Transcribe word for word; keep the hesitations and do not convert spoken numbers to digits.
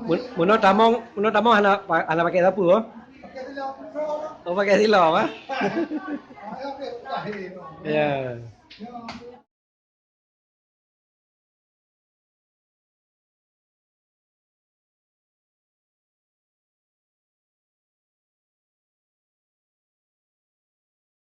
Mun-, meunoe tamong, meunoe tamong hana pa-, hana pakai sapu, oh? Oh, pakai silop, ah? Ya.